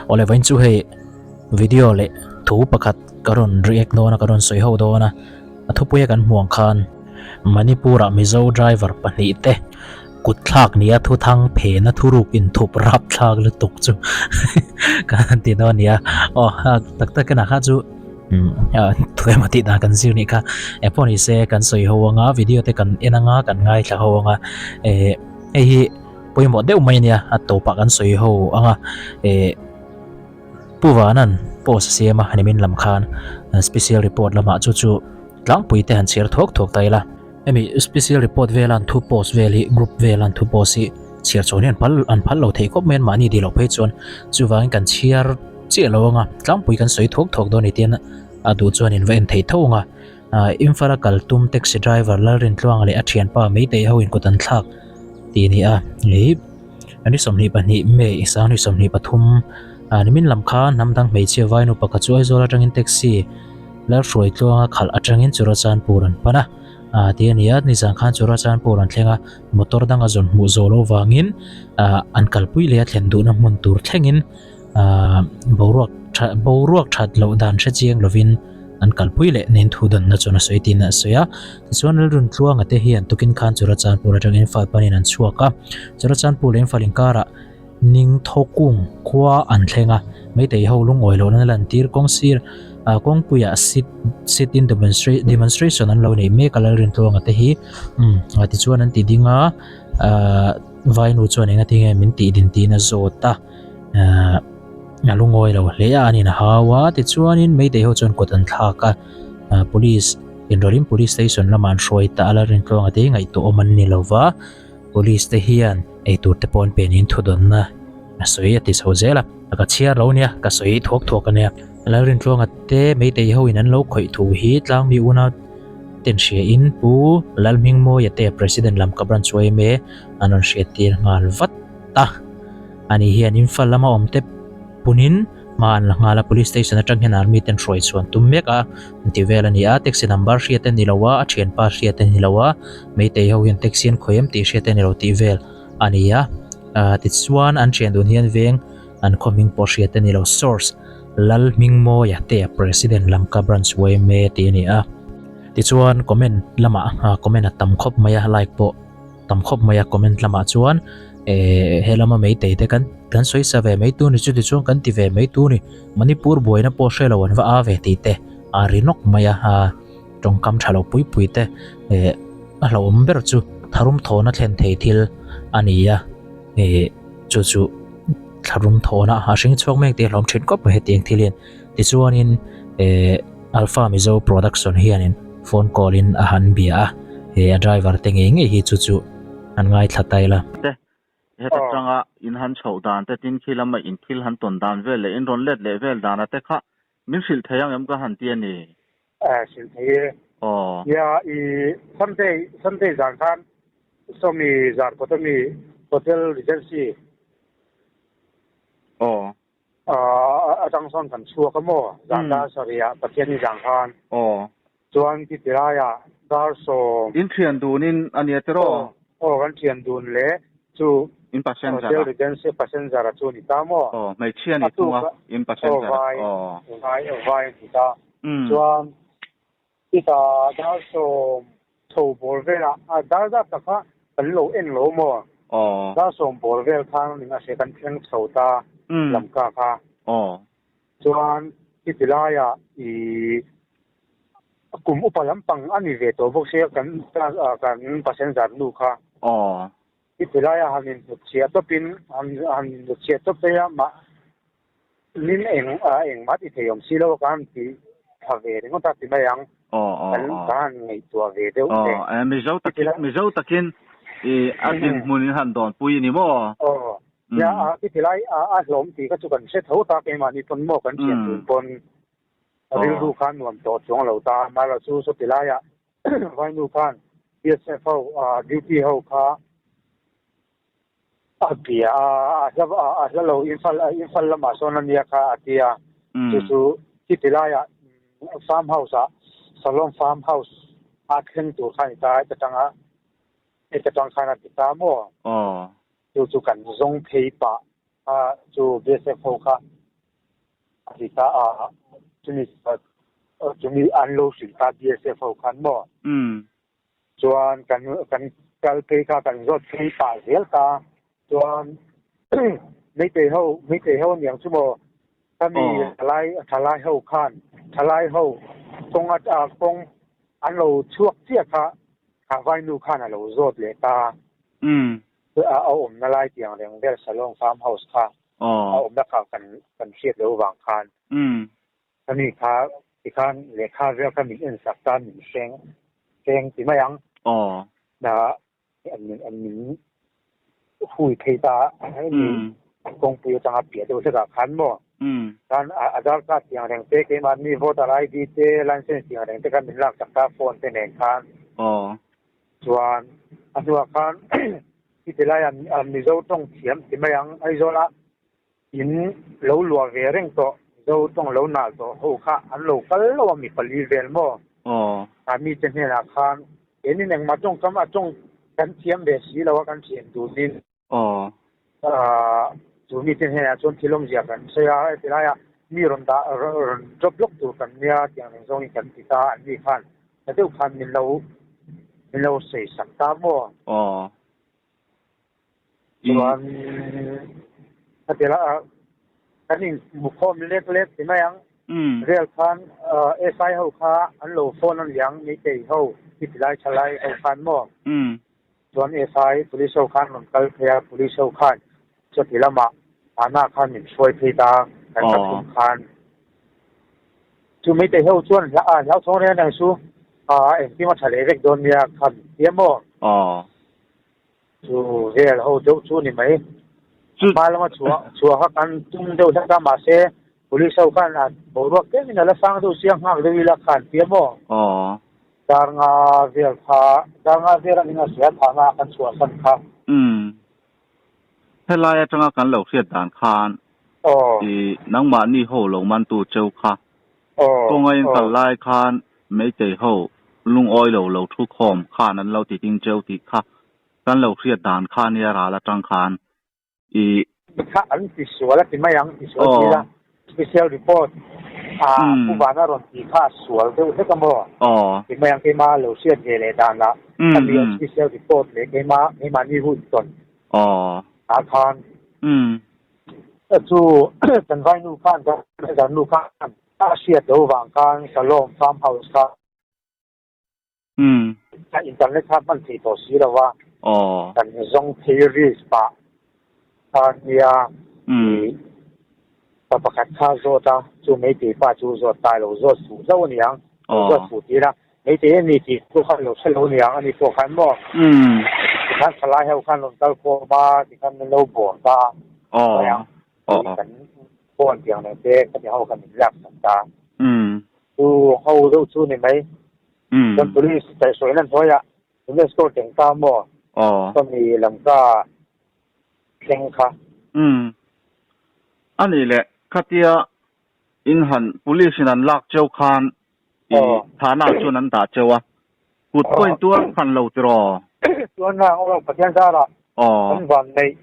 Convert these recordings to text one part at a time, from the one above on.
Awle vawiin chu hei video leh thu pakhat ka rawn react dawn a ka rawn sawi ho dawn a a thupuia kan hmuh ang khan Manipur ah Mizo driver pahnih te kut thlak nia thu thang phena thuruk inthup rap thlak lutuk chu ka han ti dawn a nia aw tak tak in a kha chu thu emaw tih dan kan zir nih kha engpawh ni se kan sawi ho anga video te kan en anga kan ngaithla ho anga eh hei hi pawimawh deuh mai a nia a tawpah kan sawi ho anga eh Pu Vanan post a siam a nimin lam khan special report lamah chu chu tlangpui te han chhiar thuak thuak ta ila hemi special report vela an thu post vel hi group vela an thu post hi chhiar chhawn hi an phal an phal lo thei khawp mai a mahni dih loh phei chuan chuvangin kan chhiar chiah lo anga tlangpui kan sawi thuak thuak dawn a ni tian a duh chuan in va en thei tho anga Imphal a kal tum taxi driver Lalrintluanga leh a thianpa Meitei ho in kut an thlak tih a ni a ih ni 22 May sang 23 nimin lam khan hnam dang hmeichhia vainu pakhat chu Aizawl atangin taxi Lalhruaitluanga khalh atangin Churachandpur an pan a tih a ni a nizan khan Churachandpur an thleng a motor dang a zawn hmuh zawh loh vangin an kalpui leh a thlen duhna hmun tur thlengin Ahh boruak tha boruak that loh dan hre chiang lovin an kalpui leh nen thu danna chuan a sawi tiin a sawi a tichuan Lalruntluanga te hian tukin khan Churachandpur atangin Imphal panin an chhuak a Churachandpur leh Imphal inkarah Ningthokung khua an thleng a Meitei ho lungawi lohna lantir kawng sir ah kawngpuiah sit sit in demonstration an lo nei mek a Lalrintluanga te hi umm tichuan an ti ding a ahh Vainu chuan engatinge min tih din tiin a zawt a. Ahh a lungawi lo hle a an inhau a tichuanin Meitei ho chuan kut an thlak a ah police inrawlhin police station lamah an hruai ta a la rintluanga te hi ngaihtuah awm an ni lo va police te hian eitur te pawh an pe niin thudawnna a sawi a ti chho zel a ka chhiar lo nia ka sawi thuak thuak a nia Lalrintluanga te Meitei ho in an lo khawih thu hi tlangmi unau ten hria in Pu Lalhmingmawia te president lam ka branch yma an rawn hriat tir nghal vat a. Ani hian Imphal lama awm te punin hma an la nghal a, Police Station atang hian Army ten hruai chhuan tum mek a an ti vel a ni a, Taxi number hriat a ni lo a, a thianpa hriat a ni lo a, Meitei ho hian taxi an khawi em tih hriat a ni lo tih vel a ni a, tichuan an thian dun hian veng an khaw hming pawh hriat a ni lo, Source, Lalhmingmawia te a President Lamka Branch yma tih a ni a, tichuan comment lamah comment a tam khawp mai a, like pawh. tam khawp mai a comment lamah chuan eh he lama meitei te kan kan sawi sa ve mai tur ni chuti chuan kan ti ve mai tur ni Manipur buaina pawh hre lo an va a ve tih te a ri nawk mai a a tawngkam tha lo pui pui te eh a hlauhawm ber chu tharum thawhna thlen thei thil a ni a eh chu chu tharum thawhna a hring chhuak mek tih a hlawm thin khawp mai hetiang thil hian tichuanin eh. Alpha Mizo Production hianin phone call in a han bia a, he a driver te ngei ngei hi chu chu an ngaithla ta ila. Te, heta tanga in han chhoh dan te tin khi lama in thil han tawn dan vel leh in rawn let leh vel dana te kha min hrilh thei ang em ka han ti a ni. Eh, hrilh thei e. Aw. Nia, i Sunday, Sunday zan khan sawmi zan kawt ami Hotel Regency. Aw. Atang sawn kan chhuak a maw? Zan dar sarih ah Pathian i zang khan. Aw. Chuan ti tilai ah dar sawm. In thian dun in a nia tiraw? Aw, kan thian dun leh chu. In passenger a. Hotel Regency passenger a chu ni ta maw? Aw, hmeichhia ni thung a, in passenger a. Aw, vai, vai a ni ta. Chuan Chutah dar sawm chho bawr velah a dar zat tak kha kan lo en lo maw? Aw. Dar sawm bawr vel khan eng a hria kan thleng chho ta Lamka kha. Aw. Chuan heti laiah ih kum upa lampang a ni ve tawh bawk sia kan kan passenger nu kha. Aw. Heti laiah han inhnutchhiah tawpin han han inhnutchhiah tawp phei a mah Min eng a engmah ti thei awm si lo ka han ti tha ve ringawt a ti mai ang. Aw aw Kan aw. ka han ngaihtuah ve deuh Aw che. eh Mizo takin Titila Mizo takin i a dinhmun in han dawnpui a ni maw? Aw nia a titilai a a hlawm tih kha chu kan hre tho ta keimahni pawn maw kan thian dun pawn rilru kha nuam tawh chuang lo ta a mahlo chu sawti laiah Vainu khan BSF ho duty ho kha A bia a, a hla a hla lo Imphal Imphal lamah sawn a nia kha a ti a, chu chu khiti laiah farm house ah Salom farm house a thleng tur kha a ni ta a, heta tanga heta tang khan a ti ta maw? Aw. Chu chu kan zawng phei pah a, chu BSF ho kha. A ti ta a, chumi chumi an lo hrilh ta BSF ho khan maw? Chuan kan kan kal phei kha kan zawt phei pah zel ta, chuan Meitei ho Meitei ho aniang chu maw? Khami thalai thalai ho khan thalai ho kawng a kawng an lo chhuak chiah kha kha vainu khan a lo zawt leh ta. A awmna lai tiang reng vel Salong Farm House kha a awmna kha kan kan hriat loh vang khan khami kha tikhan lehkha vel kha min en sak ta min hreng hreng ti mai ang. An min hui phei ta a hemi kawngpui atanga piah deuh hlekah khan maw khan Aadhaar card tih ang reng te keimahni voter ID te license tih ang reng te kha min lak sak ta phone te nen khan chuan a hnuah khan khiti laia Mizo tawng thiam ti mai ang Aizawla in lo luah ve reng tawh Mizo tawng lo nal tawh ho kha an lo kal lo a mi pali vel maw? A mite hnenah khan kenin engmah tawngkam a tawng kan thiam ve si lo a kan thian dunin chu mite hnenah chuan thil awmzia kan sawi a, heti laia mi rawn dah rawn drop lawk tur kan nia tiang reng zawngin kan ti ta an ni khan ta deuh khan min lo min lo sawi sak ta maw? Chuan khati la kan in hmu khawm lek lek ti mai ang. Rel khan SI ho kha an lo phone a niang Meitei ho hi ti lai tha lai ho khan maw. Chuan SI police ho khan rawn kal phei a police ho khan chuti lamah Thana khan min hruai phei ta kan ka thum khan. Chu Meitei ho chuan hlauthawng reng reng chu engkim a tha leh vek dawn nia khan tia maw. Chu vel ho deuh chu ni mai. Chu hma lama chhuah chhuah kha kan tum deuh hlek a mahse police ho khan a boruak tlem in a la sang deuh sia nghak deuh ila khan tia maw? Aw. Dar nga vel kha dar nga vel a ning a hria thahna ah kan chhuah san kha. Umm. Helai atanga kan lo hriat dan khan Aw. I nangmahni ho lo mantu cheu kha Aw. Kawnga in Aw. kal lai khan Meitei ho lungawi lo lo thu khawm khan an lo ti ding cheu tih kha kan lo hriat dan kha nia ral atang khan i. Kha an ti sual a ti mai ang ti sual ti la special report a Pu Vana rawn tih kha a sual deuh hlek a maw ti mai ang keima lo hriat ve leh dan ah khami special report leh keima keimahni hun tawn ah khan chu kan vainu khan kan nu khan a hriat loh vang khan Shalom farm house kha Ka internet kha hman thei tawh si lo a, kan zawng phei reels pah kha nia i pa pakhat kha zawt a, chu Meitei pa chu zawt ta lo zawt fuh hlauh a niang, lo zawt fuh tir a, Meitei a ni tih pawh khan lo hre lo a niang, ani pawh khan maw tikhan thalai ho khan rawn kal khawm a, tikhan min lo bawr ta mai ang, kan phone tiang nen te khati ho khan min lak sak ta. Chu ho deuh chu ni mai. Chuan police kaihhruaina hnuaiah UNESCO teng ta maw? Sawmi Lanka thleng kha. Umm. A nih leh, khatia in han police in an lak cheu khan i thahna chuan an dah cheu a, kut pawh in tuar phan lo tiraw? Chuan na aw Pathian zarah kan van neih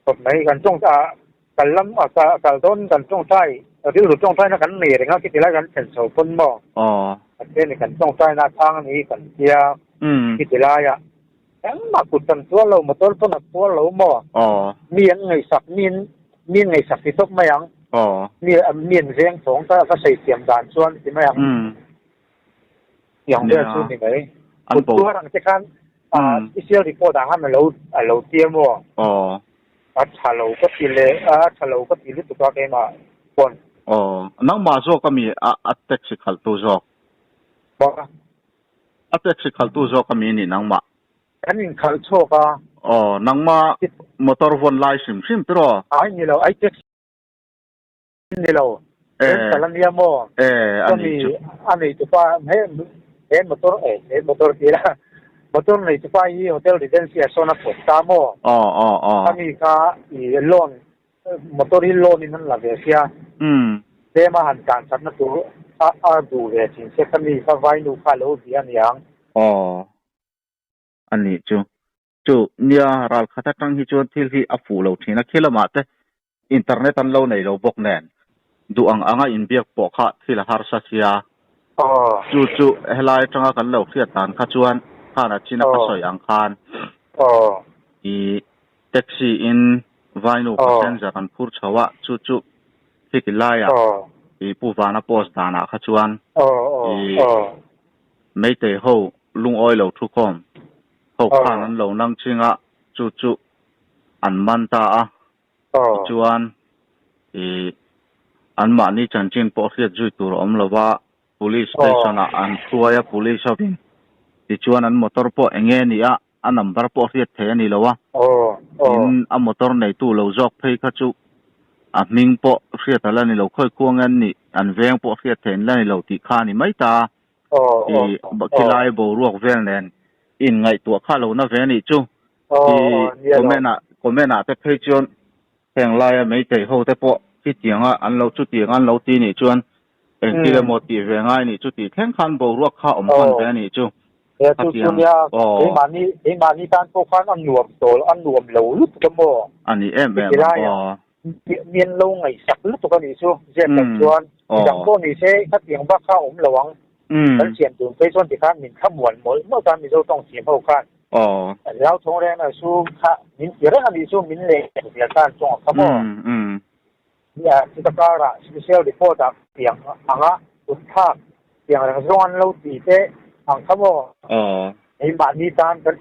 khawp mai kan tawng kal lam kal dawn kan tawngtai rilru tawngtaina kan nei reng a khiti lai kan thlen chho pawn maw Pathian in kan tawngtaina a chhang a ni kan tia khiti laiah engmah kut kan tuar lo motor pawn a tuar lo maw mi an ngaihsak mi an mi an ngaihsak ti tawp mai ang mi mi an veng thawng ta ka sawi thiam dan chuan ti mai ang tiang vel chu ni mai kut tuar ang te khan special report ah khan a lo a lo tia maw. A tha lo ka ti leh a tha lo ka ti lutuk a keimah pawn. Aw, nangmah zawk ami a a taxi khalhtu zawk? Bawk a. A taxi khalhtu zawk ami nih nangmah? Kan inkhalh chhuak a. Aw, nangmah motor vawn lai hrim hrim tiraw? Ai ni lo, ai taxi ni lo. Rental a nia maw? A nih chu. A nei tupa he he motor eh he motor ti la motor nei tupa hi hotel regency ah sawn a phawt ta maw? Aw aw aw. Ami kha i loan motor hi loan in an la ve sia. Tlem a han tlan thatna tur a a duh ve thin se kha mi kha vainu kha lo bia aniang. Aw a nih chu. Chu nia ral khat atang hi chuan thil hi a fuh lo thin a khi lamah te Internet an lo nei lo bawk nen. Duh ang anga inbiak pawh kha thil a harsa sia. Chu chu helai atanga kan lo hriat dan kha chuan khan a china ka sawi ang khan i taxi in vainu passenger an phur chho a, chu chu khiti laiah i Pu Vana post danah kha chuan i Meitei ho lungawi lo thukhawm ho khan an lo nang ching a, chu chu an man ta a. Tichuan, ih, anmahni chanchin pawh hriat zui tur a awm lo va, Police Station-ah an hruai a, Police hovin. Tichuan, an motor pawh eng nge ni a, a number pawh hriat theih a ni lo a. Tin, a motor neitu lo zawk phei kha chu a hming pawh hriat a la ni lo, khawi khuang nge an nih, an veng pawh hriat theih an la ni lo tih kha a ni mai ta a. Ih, khilai boruak vel nen inngaihtuah kha lo na ve a nih chu. I comment ah comment ah te phei chuan heng laia meitei ho te pawh khitiang a an lo chutiang an lo ti nih chuan engthil emaw tih ve ngai nih chu tih thleng khan boruak kha awm hman ve a nih chu. He chu chu nia keimahni keimahni tan pawh khan a nuam tawl a nuam lo lutuk emaw A ni em em ang aw. Mi an lo ngaihsak lutuk a nih chu ziak loh chuan midang pawh ni se khatiang bak kha a awm lo ang. Kan siam tur phei chuan tikhan min thlamuan mawlh mawlh ta Mizo tawng thiam ho khan. Lau thawng reng a chu kha min ti reng a nih chu min leh zia khan tawng a kha maw. Nia chuta karah special report ah tiang anga kut thlak tiang reng zawng an lo ti te ang kha maw. Keimahni tan kan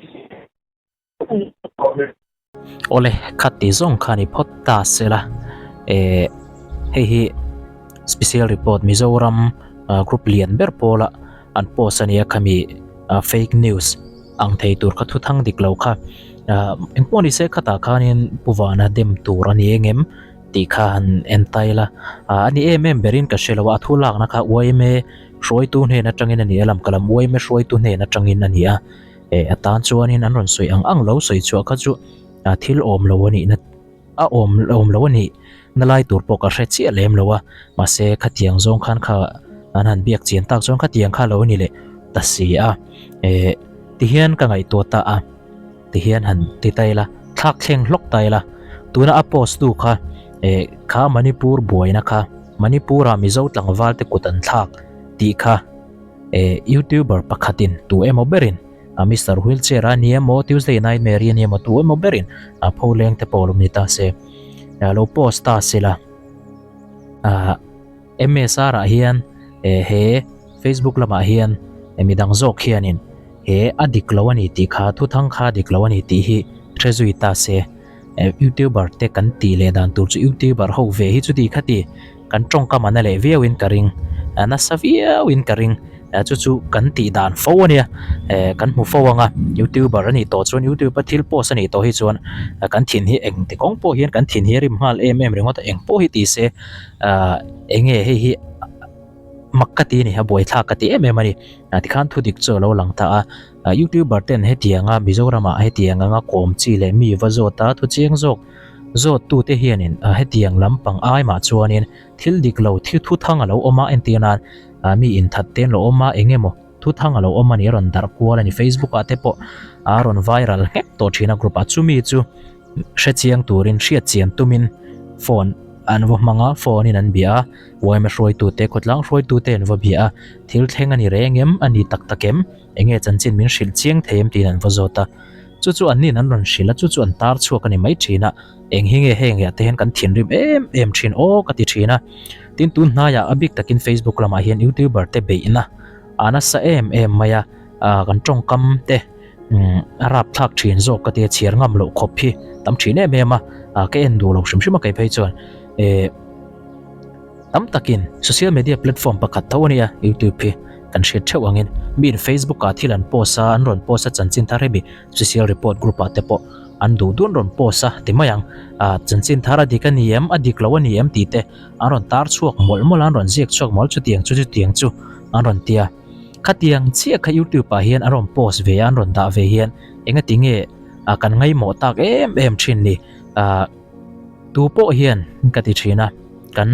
Awle, khati zawng kha ni phawt ta sela. Eh, hei hi special report Mizoram group lian ber pawla an post a nia khami fake news ang thei tur kha thuthang dik lo kha. Engpawh ni se khatah khanin Pu Vana dem tur a ni engem tih kha han en ta ila. A ni em em berin ka hre lo a, a thu lakna kha yma hruaitu hnen atangin a ni a, lamka lam yma hruaitu hnen atangin a ni a. Eh a tan chuanin an rawn sawi ang ang lo sawi chhuah kha chu ah thil awm lo a nihna a awm awm lo a nih na lai tur pawh ka hre chiah lem lo a mahse khatiang zawng khan kha an han biak chian tak chuan khatiang kha lo a ni leh ta si a eh tihian ka ngaihtuah ta a tihian han ti ta ila thlak thleng hlawk ta ila tuna a post tu kha eh kha Manipur buaina kha Manipur ah Mizo tlangval te kut an thlak tih kha. Eh youtuber pakhatin tu emaw berin a Mister Wheelchair a ni emaw Tuesday Nightmare a ni emaw tu emaw berin a pho leng te pawh lo ni ta se a lo post ta se la ah MSR ah hian eh he Facebook lamah hian midang zawk hianin he a dik lo a ni tih kha thuthang kha a dik lo a ni tih hi hre zui ta se. Youtuber te kan tih leh dan tur chu youtuber ho ve hi chuti kha ti kan tawngkam a na leh viau in ka ring a nasa viau in ka ring chu chu kan tih dan fo a nia kan hmu fo ang a youtuber a nih tawh chuan youtube a thil post a nih tawh hi chuan kan thin hi eng ti kawng pawh hian kan thin hi a rim nghal em em ringawt a eng pawh hi ti se ah eng nge hei hi mak ka ti a ni a buaithlak ka ti em em a ni tikhan thudik chu a lo lang ta a. Youtuber ten hetianga Mizoramah hetiang anga kawm chi leh mi va zawt a thu chiang zawk zawt tute hianin hetiang lampang ai mah chuanin thil dik lo thil thu thang a lo awm a entir nan mi inthat te an lo awm a eng emaw thu thang a lo awm a ni a rawn darh kual a ni Facebook ah te pawh a rawn viral nghek tawh thin a group ah chumi chu hre chiang turin hriat chian tumin phone an va hmang a phone in an bia a yma hruaitute khawtlang hruaitute an va bia a thil thleng a ni reng em a ni tak tak em. Enge chanchin min hrilh chiang thei em tiin an va zawt a. Chu chu anni'n an rawn hrilh a, chu chu an tar chhuak a ni mai thin a. Eng hi nge heng ah te hian kan thinrim em em thin aw ka ti thin a. Tin tun hnaiah a bik takin Facebook lamah hian YouTuber te beihna a nasa em em mai a, kan tawngkam te a rapthlak thin zawk ka tia chhiar ngam loh khawp hi tam thin em em a, ka en duh lo hrim hrim a kei phei chuan. Tam takin social media platform pakhat tho a nia YouTube hi kan hriat theuh angin miin Facebook ah thil an post a an rawn post a chanchin thar hemi social report group ah te pawh an duh duh an rawn post a ti mai ang ah chanchin thar a dik a ni em a dik lo a ni em tih te an rawn tar chhuak mawlh mawlh a an rawn ziak chhuak mawlh chutiang chu chutiang chu an rawn ti a khatiang chiah kha YouTube ah hian an rawn post ve a an rawn dah ve hian engati nge ah kan ngaihmawh tak em em thin ni ah. Tu pawh hian ka ti thin a, kan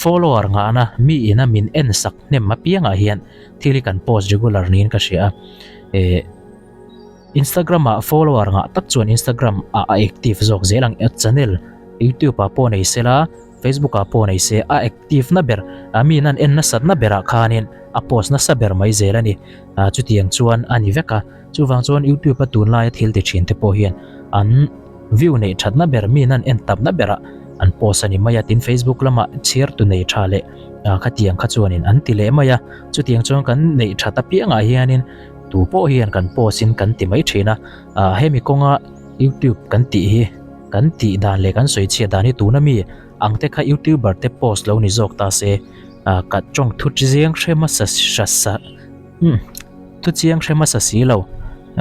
follower ngahna mi ina min en sak hnem apiangah hian thil hi kan post regular niin ka hria a. Eh, Instagram ah follower ngah tak chuan Instagram ah a active zawk zel ang, channel YouTube ah pawh nei sela. Facebook ah pawh nei se a active na ber a mi in an en nasat na berah khanin a post nasa ber mai zel a ni. Ah chutiang chuan a ni vek a, chuvang chuan YouTube a tunlaia thil ti thin te pawh hian an view neih thatna ber mi in an en tapna berah an post a ni mai a, tin Facebook lamah chhiar tu nei tha leh ah khatiang kha chuanin an ti leh mai a, chutiang chuan kan neih that apiangah hianin tu pawh hian kan post in kan ti mai thin a, ah hemi kawnga YouTube kan tih hi kan tih dan leh kan sawi chhiat dan hi tuna mi ang te kha youtuber te post lo ni zawk ta se ah ka tawng thu chiang hre hmasa hra sa umm thu chiang hre hmasa si lo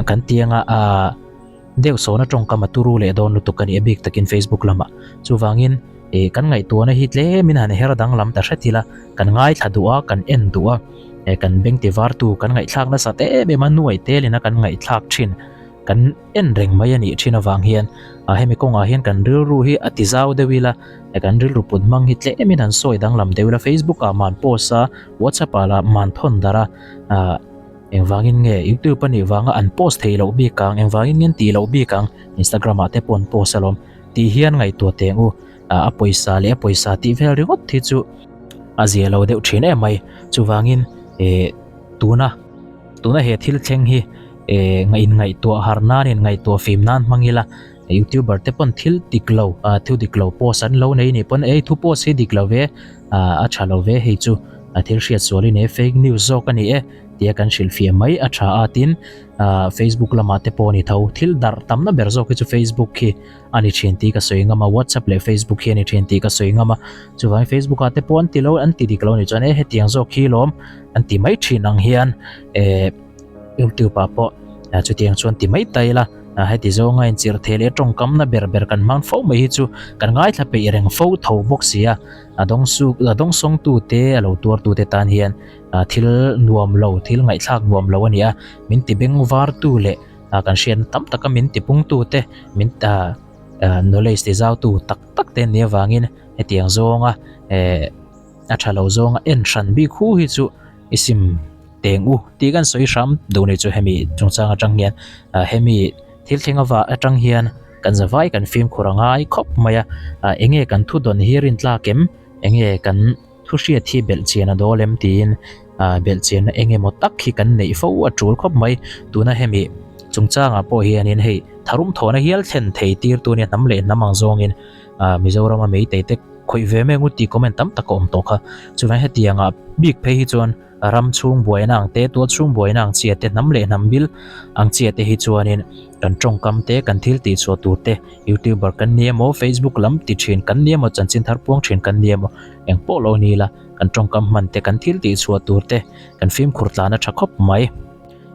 kan ti anga ah deuh sawna tawngkam a turu leh dawn lutuk a ni a bik takin facebook lamah chuvangin ih kan ngaihtuahna hi tlemin han her danglam ta hret ila kan ngaithla duh a kan en duh a eh kan beng ti var tu kan ngaihthlak nasat em em a nuai telin a kan ngaihthlak thin. Kan en reng mai a nih thin avang hian ah hemi kawngah hian kan rilru hi a ti zau deuh ila kan rilru put hmang hi tlemin han sawi danglam deuh ila Facebook ah man post a WhatsApp ah lah man thawn darh a ah engvangin nge YouTube a nih vanga an post theih loh bik ang engvangin nge an tih loh bik ang Instagram ah te pawh an post alawm tih hian ngaihtuah teh ang u ah a pawisa leh a pawisa tih vel ringawt hi chu a zia lo deuh thin em mai chuvangin eh tuna. Tuna he thil thleng hi eh in ngaihtuah har nan in ngaihtuah fim nan hmang ila youtuber te pawn thil dik lo ah thu dik lo post an lo nei nih pawn ei thu post hi dik lo ve ah a tha lo ve hei chu a thil hriat sual in e fake news zawk a ni e tia kan hrilh fiah mai a tha a tin ah facebook lamah te pawh a ni tho thil darh tamna ber zawk hi chu facebook hi a ni thin tih ka sawi ngam a whatsapp leh facebook hi a ni thin tih ka sawi ngam a chuvangin facebook ah te pawh an ti lo an ti dik lo a nih chuan e hetiang zawk hi lawm an ti mai thin ang hian eh youtube ah pawh chutiang chuan ti mai ta ila heti zawnga inchirh thei leh tawngkamna ber ber kan hmang fo mai hi chu kan ngaithla peih reng fo tho bawk si a a dawng suk a dawng sawng tu te a lo tuar tu te tan hian thil nuam lo thil ngaihthlak nuam lo a ni a min ti beng var tu leh ah kan hriatna tam taka min tipung tu te min ah knowledge ti zau tu tak tak te an nih avangin hetiang zawnga eh a tha lo zawnga en hran bik hu hi chu i sim teng u tih kan sawi hram duh ni chu hemi chungchang atang hian ah hemi thil thleng ava atang hian kan zavai kan fimkhur a ngai khawp mai a ah enge kan thu dawn hi rintlak em enge kan Thu hriat hi belh chian a dawl em tiin ah belh chianna eng emaw tak hi kan neih fo a tul khawp mai. Tuna hemi chungchangah pawh hianin hei tharum thawhna hial thlen thei tir tu nia hnam leh hnam ang zawngin ah Mizorama meitei te khawih ve mai ang u tih comment tam tak a awm tawh kha. Chuvang hetiangah bik phei hi chuan ram chhung buaina ang te, tual chhung buaina ang chiah te, hnam leh hnam bil ang chiah te hi chuanin kan tawngkam te, kan thil tih chhuah tur te, Youtuber kan ni emaw, Facebook lam ti thin kan ni emaw, chanchin thar puang thin kan ni emaw, eng pawh lo ni ila, kan tawngkam hman te, kan thil tih chhuah tur te, kan fimkhur tlan a tha khawp mai.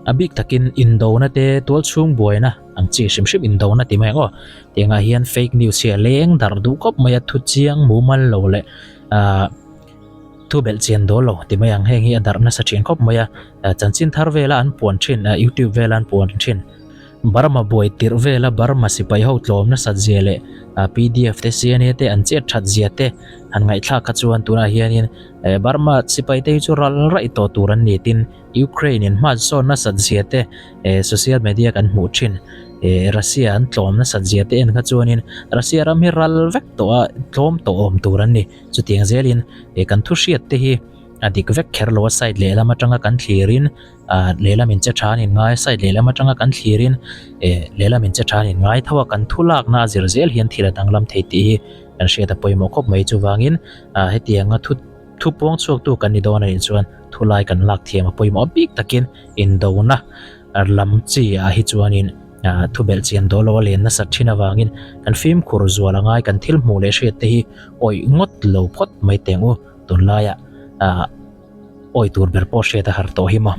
A bik takin indona te, tual chhung buaina ang chi hrim hrim indona ti mai ang aw. Tiangah hian fake news hi a leng darh duh khawp mai a, thu chiang mumal lo leh ahh thu belh chian dawl lo ti mai ang heng hi a darh nasa thin khawp mai a, chanchin thar vela an puan thin, youtube vela an puan thin. Burma buai tirh vela Burma sipai ho tlawm nasat zia leh pdf te CNA te an chet that zia te han ngaihthlak kha chuan tunah hianin Burma sipai te hi chu ral raih tawh tur an ni tin Ukraine in hmansawn nasat zia te social media kan hmuh thin Russia an tlawm nasat zia te en kha chuanin Russia ram hi ral vek tawh a tlawm tawh awm tur an ni chutiang zelin kan thu hriat te hi a dik vek kher lo a side lehlam atanga kan thlirin ah lehlam in che tha an in ngai side lehlam atanga kan thlir in eh lehlam in che tha an in ngai tho a kan thu lakna a zir zel hian thil a danglam thei tih hi kan hriat a pawimawh khawp mai chuvangin ah hetianga thu thu puang chhuak tu kan ni dawn anih chuan thu lai kan lak thiam a pawimawh bik takin indona lam chi ah hi chuanin ah thu belh chian dawl lo a len nasat thin avangin kan fimkhur zual a ngai kan thil hmuh leh hriat te hi awih ngawt lo phawt mai teng u tunlaiah ah. Awi tur ber pawh hriat a har tawh hi maw.